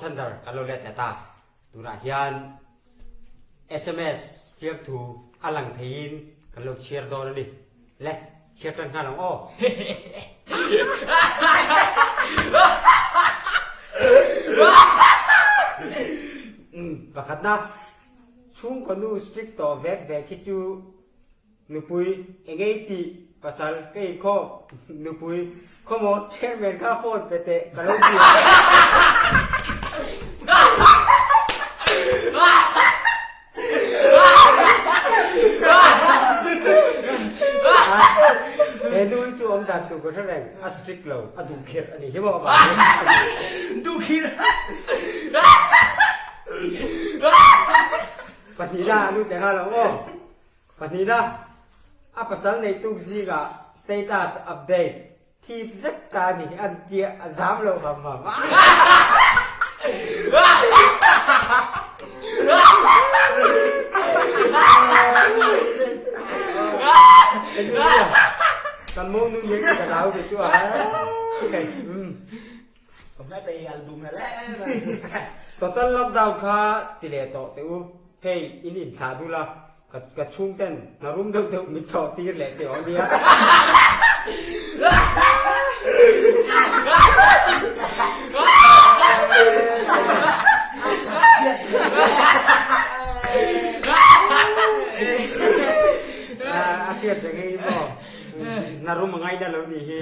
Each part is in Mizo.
Thunder kan lo let leh ta. Tunah hian sms fiamthu a lang theiin kan lo chhiar dawn a ni. Le, chhiar tan nghal ang aw. Pakhatna, chhungkaw nu strict tawh vek vek hi chu Nupui, Engei tih pasal ka inkhawm Nupui, Khawmaw chairman kha phone pe teh ka lo bia. He nu hi chu awm dan tur ka hre reng, a strict lo, a duh khirh a ni hi maw avangin. Duh khirh. Pahnihna a lut leh nghal ang aw. Pahnihna, a pasal neituk zingah status update thip zet ta a ni an tia a zam lo ham ham. Kan monu nih ka lau ve chu a. Total lockdown kha ti leh tawh teh u, hei in inthlah dul a, ka chhung ten hna rum deuh deuh min chawh tir leh teh awh nia. A hriat reng hei maw. Na rum a ngaina lo nih hi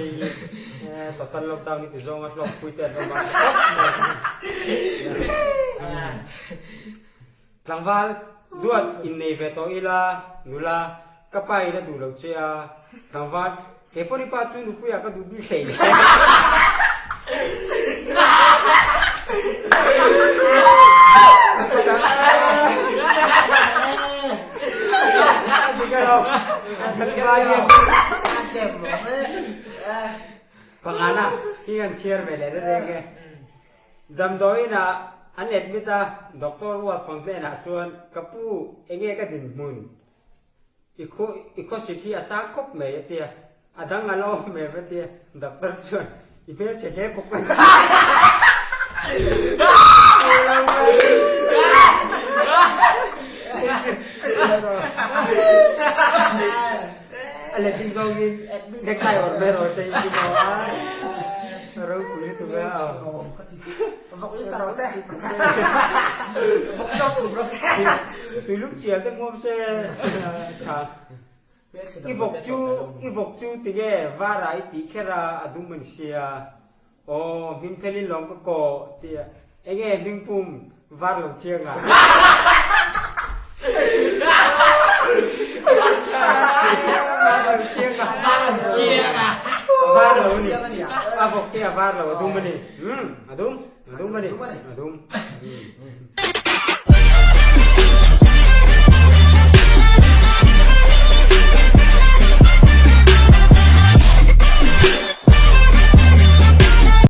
total lockdown hi ti zawng a hlawk pui te an awm a Tlangval duat innei ve tawh ila nula ka pa in a duh lo che a tlangval kei pawh ni pa chu nupui ah ka duh bik hlei Pangana hi kan chhiar ve leh reng e. Damdawiin ah an admit a, doctor ruat fang hnenah chuan ka pu enge ka dinhmun I khaw i khawsik hi a sang khawp mai a tia, a dang a la awm em a tia, doctor chuan i hmelchhe hle bawk a ni. A letling zawngin necktie awrh mai rawh se in ti maw a, ropui lutuk a. Vawk in sa rawh se. Vawk chaw chhum rawh se. Tui lum chial te hmuam se tha. I vawk chu i vawk chu tinge vara i tih kher a a dum an sia. Aw hming fel in lawng ka kawh tia enge hming pum var lo chiang a. Var lo chiang a. Var lo chiang a. Var lo ani. A vawk te a var lo a dum ani. Umm a dum a dum ani a dum.